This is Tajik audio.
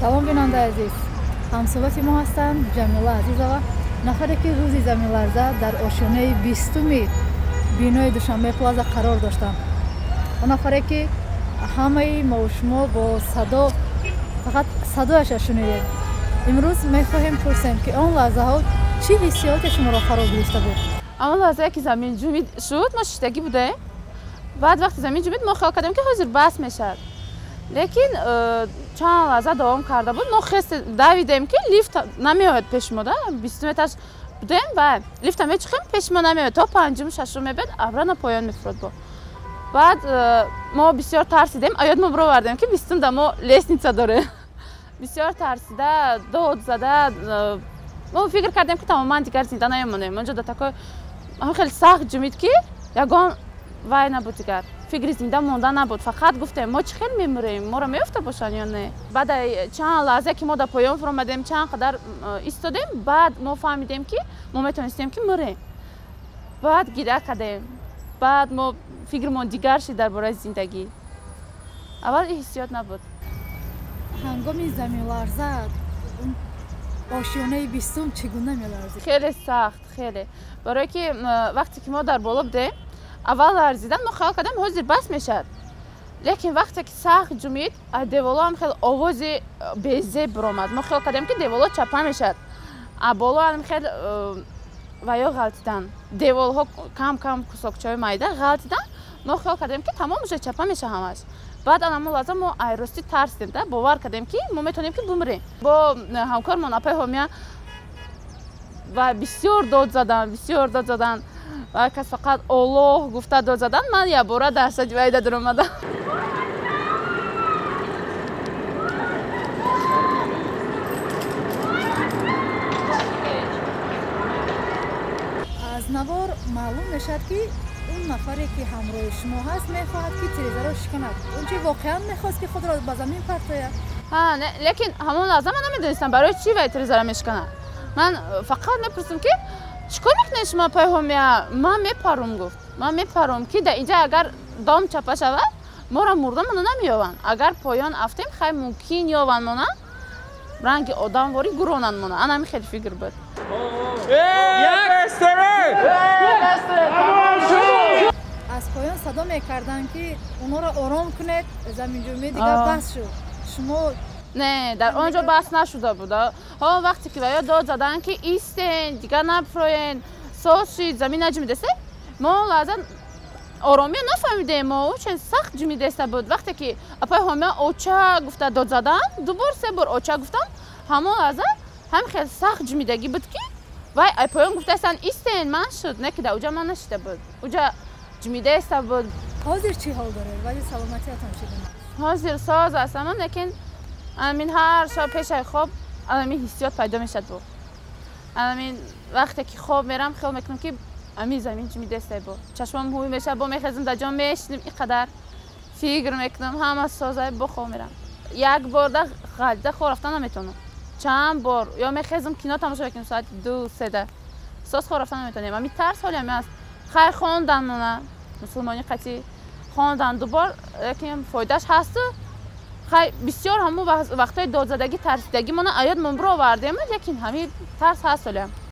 Салом, бинандаи азиз. Ҳамсӯҳбати мо ҳастанд Ҷамила Азизова, нафаре ки рӯзи заминларза дар ошёнаи 20-уми бинои Душанбе Плаза қарор доштанд. Он нафаре ки ҳамаи мову шумо бо садо, фақат садояша шунидем. Имрӯз мехоҳем пурсем, ки он лаҳзаҳо чӣ ҳиссиёте шуморо фаро гирифта буд? Ҳамон лаҳзае ки замин ҷумид шуд, мо шиштагӣ будаем. Баъд вақти замин ҷумид, мо хиёл кардем, ки ҳозир бас мешавад, лекин чанд лаҳза давом карда буд. Мо хест давидем, ки лифт намеояд пеши мо. Да 20-ум этаж будем ва лифта мечухем, пеши мо намеояд, то панҷум, шашум мебиёд, обратно поён мефурод. Бо баъд мо бисёр тарсидем, аёд мо бировардем, ки 20-ум да мо лестница дорем. Бисёр тарсида, дод зада, мо фикр кардем, ки тамоман дигар зинда намемонем. Онҷо да такой хеле сахт ҷумид, ки ягон вай набуд, дигар фикри зинда монда набуд. Фақат гуфтем: мо чӣ хел мемурем, моро меёфта бошанд ё не? Баъд чанд лаҳза ки мо дар поён фуромадем, чанд қадар истодем, баъд мо фаҳмидем, ки мо метавонистем, ки мурем. Баъд гиря кардем. Баъд мо фикрмон дигар шид дар бораи зиндагӣ. Аввал ин ҳиссиёт набуд. Ҳангоми заминларза ошёнаи 20-ум чӣ гуна меларзид? Хеле сахт, хеле. Барое ки вақте ки мо дар боло будем, аввал ларзидан, мо хаёл кардем, ҳозир бас мешавад, лекин вақте ки сахт ҷумид, аз деволо ҳам хеле овози безеб биромад. Мо хаёл кардем, ки деволо чапа мешавад, а боло ҳам хеле ваё ғалтидан, деволҳо кам кам кусокчаҳои майда ғалтидан. Мо хаёл кардем, ки тамом, уже чапа меша ҳамаш. Баъд ана лаҳза мо айростӣ тарсидем, да бовар кардем, ки мо метавонем, ки бумрем. Бо ҳамкормон апаи Ҳомия ва бисёр дод задан, бисёр дод задан ва кас фақат Оллоҳ гуфта дод задан. Ман якбора даҳшати вайда дуромадам. Аз навор маълум мешавад, ки он нафаре ки ҳамроҳи шумо ҳаст, мехоҳад, ки тирезаро шиканад. Он чи воқеан мехост, ки худро ба замин партояд? Лекин ҳамон лаҳза ман намедонистам, барои чӣ вай тирезаро мешиканад. Ман фақат мепурсам, ки чӣ кор мекунед шумо, апаи Ҳомия? Ман мепарум, гуфт, ман мепарум, ки дар инҷа агар дом чапа шавад, моро мурдамоно намеёванд. Агар поён афтем, хай, мумкин ёванд мона, ранги одамворӣ гуронанд мона. Ана ҳамин хеле фикр буд. Аз поён садо мекарданд, ки онҳоро ором кунед, заминҷунбӣ дигар бас шуд. Шумо Не, дар он ҷо бас нашуда буд. Ҳо, вақте ки ваё дод заданд, ки истен, дигар нафроен, соз шид, замин наҷумидеста, мо лаҳза оромия нафаҳмидем. Мо чен сахт ҷумидеста буд. Вақте ки апаи Ҳомия оча гуфта дод заданд, ду бор, се бор оча гуфтам, ҳамон лаҳза ҳам хеле сахт ҷумидагӣ буд, ки вай ай поён гуфтаистанд: истен, ман шуд. Не ки дар уҷа ман нашида буд, уҷа ҷумидаиста буд. Ҳозир чӣ ҳол доред? Вазъи саломатиятон чӣ гуна? Ҳозир соз ҳастам, лекин амин ҳар шаб пешаи хоб амин ҳиссиёт пайдо мешавад. Бо амин вақте ки хоб мерам, хиёл мекунам, ки амин замин ҷумидестай, бо чашмам ҳуй мешавад, бо мехезам, дар ҷо мешинем, ин қадар фикр мекунам, ҳама созай, бо хоб мерам. Як бор да ғалида хоб рафтан наметавонам. Чанд бор ё мехезам, кино тамошо мекунем соати 2, 3-да, соз хоб рафтан наметавонем. Ами тарс ҳолиам аст. Хайр, хондан мона мусулмонӣ қатӣ хондан дубор, лекин фоидааш ҳасту. Хай, бисёр ҳамун вақтҳои додзадагӣ, тарсидагӣ мона аёд мон бировардем, лекин ҳамин тарс ҳаст ҳолиам.